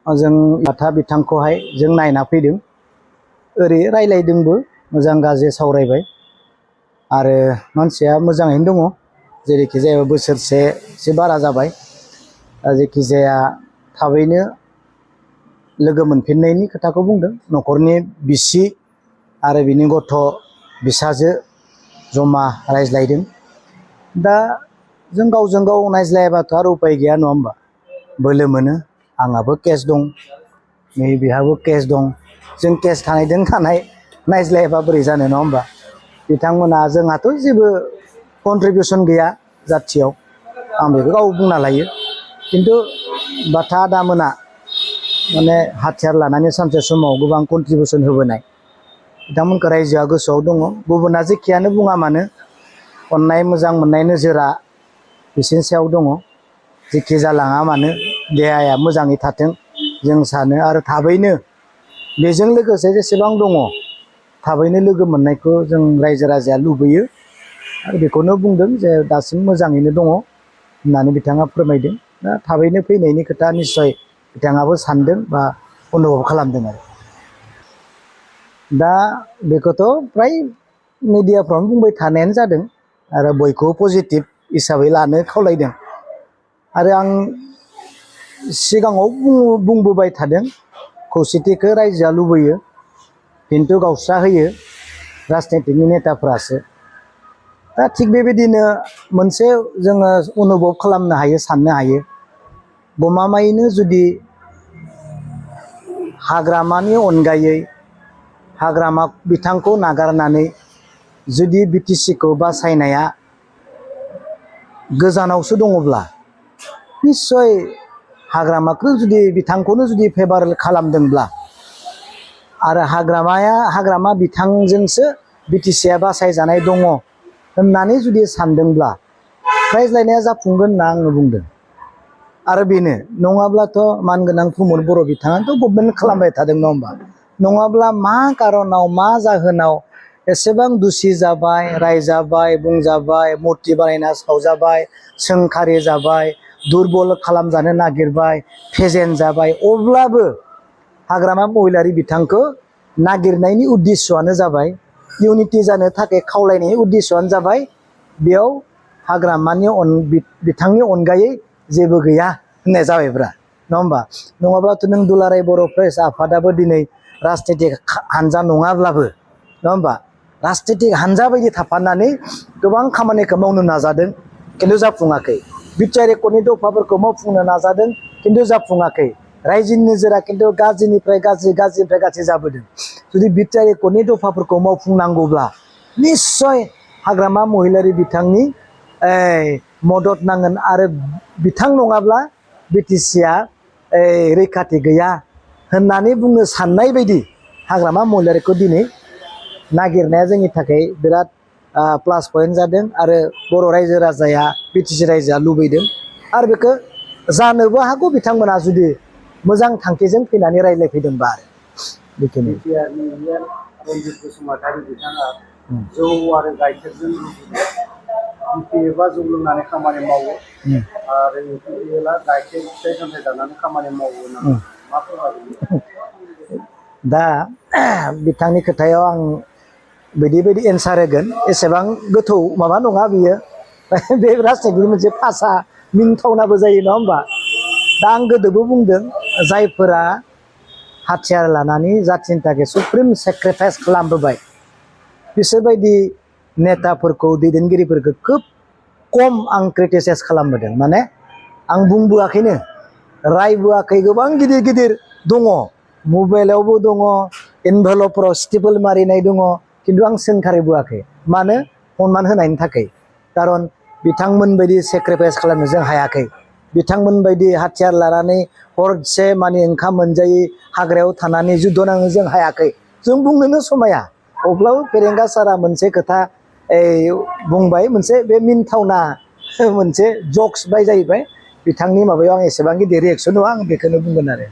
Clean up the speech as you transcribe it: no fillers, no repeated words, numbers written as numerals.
जों बाथा बिथांखौहाय जों नायना फैदों ओरै रायलायदोंबो मोजां गाज्रि सावरायबाय आरो मानसिया मोजाङैनो दङ जेरैखि जाया बोसोरसे एसे बारा जाबाय जेखि जाया थाबैनो लोगो मोनफिननायनि खोथाखौ बुंदों न'खरनि बिसि आरो बिनि गथ' बिसाजो जमा रायज्लायदों दा जों गावजों गाव नायज्लायाबाथ' आरो उपाय गैया नङा होमबा बोलो मोनो आंहाबो केस दं नै बिहाबो केस दं जों केस थानायजों थानाय नायज्लायाबा बोरै जानो नङा होमबा बिथांमोना जोंहाथ' जेबो कन्ट्रिबिउसन गैया जाथियाव आं बेखौ गाव बुंना लायो खिन्थु बाथा आदामोना माने हाथियार लानानै सानसे समाव गोबां कन्ट्रिबिउसन होबोनाय बिथांमोनखौ रायजोआ गोसोआव दङ गुबुना जेखियानो बुङा मानो अननाय मोजां मोननाय नोजोरा बिसोरनि सायाव दङ जेखि जालाङा मानो देहाया मोजाङै थाथों जों सानो आरो थाबैनो बेजों लोगोसे जेसेबां दङ थाबैनो लोगो मोननायखौ जों रायजो राजाया लुबैयो आरो बेखौनो बुंदों जे दासिम मोजाङैनो दङ होननानै बिथाङा फोरमायदों दा थाबैनो फैनायनि खोथा निस्सय बिथाङाबो सानदों बा अनुभब खालामदों आरो दा बेखौथ' फ्राय मिडियाफ्रावनो बुंबाय थानायानो जादों आरो बयखौबो पजिटिभ हिसाबै लानो खावलायदों आरो आं सिगाङाव बुंबोबाय थादों खौसेथिखौ रायजोआ लुबैयो खिन्थु गावस्रा होयो राजनितिकनि नेताफ्रासो दा थिग बेबायदिनो मोनसे जोङो अनुभब खालामनो हायो साननो हायो गमामायैनो जुदि हाग्रामानि अनगायै हाग्रामा बिथांखौ नागारनानै जुदि बिटिसिखौ बासायनाया गोजानावसो दङब्ला निस्सय हाग्रामाखौ जुदि बिथांखौनो जुदि फेभार खालामदोंब्ला आरो हाग्रामा बिथांजोंसो बिटिसिआ बासायजानाय दङ होननानै जुदि सानदोंब्ला रायज्लायनाया जाफुंगोन होनना आङो बुंदों आरो बेनो नङाब्लाथ' मानगोनां प्रमद बर' बिथाङाथ' गभर्नमेन्ट खालामबाय थादों नङा होमबा नङाब्ला मा कारनाव मा जाहोनाव एसेबां दुसि जाबाय रायजाबाय बुंजाबाय मुर्ति बानायना सावजाबाय सोंखारि जाबाय दुरबल खालामजानो नागिरबाय फेजेन जाबाय अब्लाबो हाग्रामा महिलारि बिथांखौ नागिरनायनि उद्देश्यआनो जाबाय इउनिटि जानो थाखाय खावलायनायनि उद्देश्यआनो जाबाय बेयाव हाग्रामानि बिथांनि अनगायै जेबो गैया होननाय जाबायब्रा नङा होमबा नङाब्लाथ' नों दुलाराय बर' प्रेस आफादाबो दिनै राजनितिक हानजा नङाब्लाबो नङा होमबा राजनितिक हानजा बायदि थाफानानै गोबां खामानिखौ मावनो नाजादों खिन्थु जाफुङाखै बिटिआर एकर्डनि दफाफोरखौ मावफुंनो नाजादों खिन्थु जाफुङाखै रायजोनि नोजोरा खिन्थु गाज्रिनिफ्राय गाज्रि जाबोदों जुदि बिटिआर एकर्डनि दफाफोरखौ मावफुंनांगौब्ला निस्सय हाग्रामा महिलारि बिथांनि मदद नांगोन आरो बिथां नङाब्ला बिटिसिआ रैखाथि गैया होननानै बुंनो साननाय बायदि हाग्रामा महिलारिखौ दिनै नागिरनाया जोंनि थाखाय बिराद प्लास पइन्ट जादों आरो बर' रायजो राजाया बिटिसि रायजोआ लुबैदों आरो बेखौ जानोबो हागौ बिथांमोना जुदि मोजां थांखिजों फैनानै रायज्लायफैदोंबा आरो बेखिनि रन्जित बसुमतारी बिथाङा जौ आरो गाइखेरजों बिपि एबा जौ लोंनानै खामानि मावो आरो इउपिपिएलआ गाइखेर फिथाइ सामथाइ जानानै खामानि मावो होननानै मा फोरमायदों दा बिथांनि खोथायाव आं बिदि एन्सार होगोन एसेबां गोथौ माबा नङा बियो बे राजनितिकनि मोनसे भाषा मिनिथावनाबो जायो नङा होमबा दा आं गोदोबो बुंदों जायफोरा हाथियार लानानै जाथिनि थाखाय सुप्रिम सेक्रिफाइस खालामबोबाय बिसोरबायदि नेताफोरखौ दैदेनगिरिफोरखौ खोब खम आं क्रिटिसाइज खालामबोदों माने आं बुंबोआखैनो रायबोआखै गोबां गिदिर दङ मबाइलावबो दङ एनभेलपफोराव स्टिपल मारिनाय दङ खिन्थु आं सोंखारिबोआखै मानो सनमान होनायनि थाखाय कारन बिथांमोन बायदि सेक्रिफाइस खालामनो जों हायाखै बिथांमोन बायदि हाथियार लानानै हरसे माने ओंखाम मोनजायै हाग्रायाव थानानै जुद्ध नांनो जों हायाखै जों बुंनोनो समाया अब्लाबो फेरेंगा सारा मोनसे खोथा बुंबाय मोनसे बे मिनिथावना मोनसे जक्स बाय जाहैबाय बिथांनि माबायाव आं एसेबां गिदिर रिएक्सन होआ आं बेखौनो बुंगोन आरो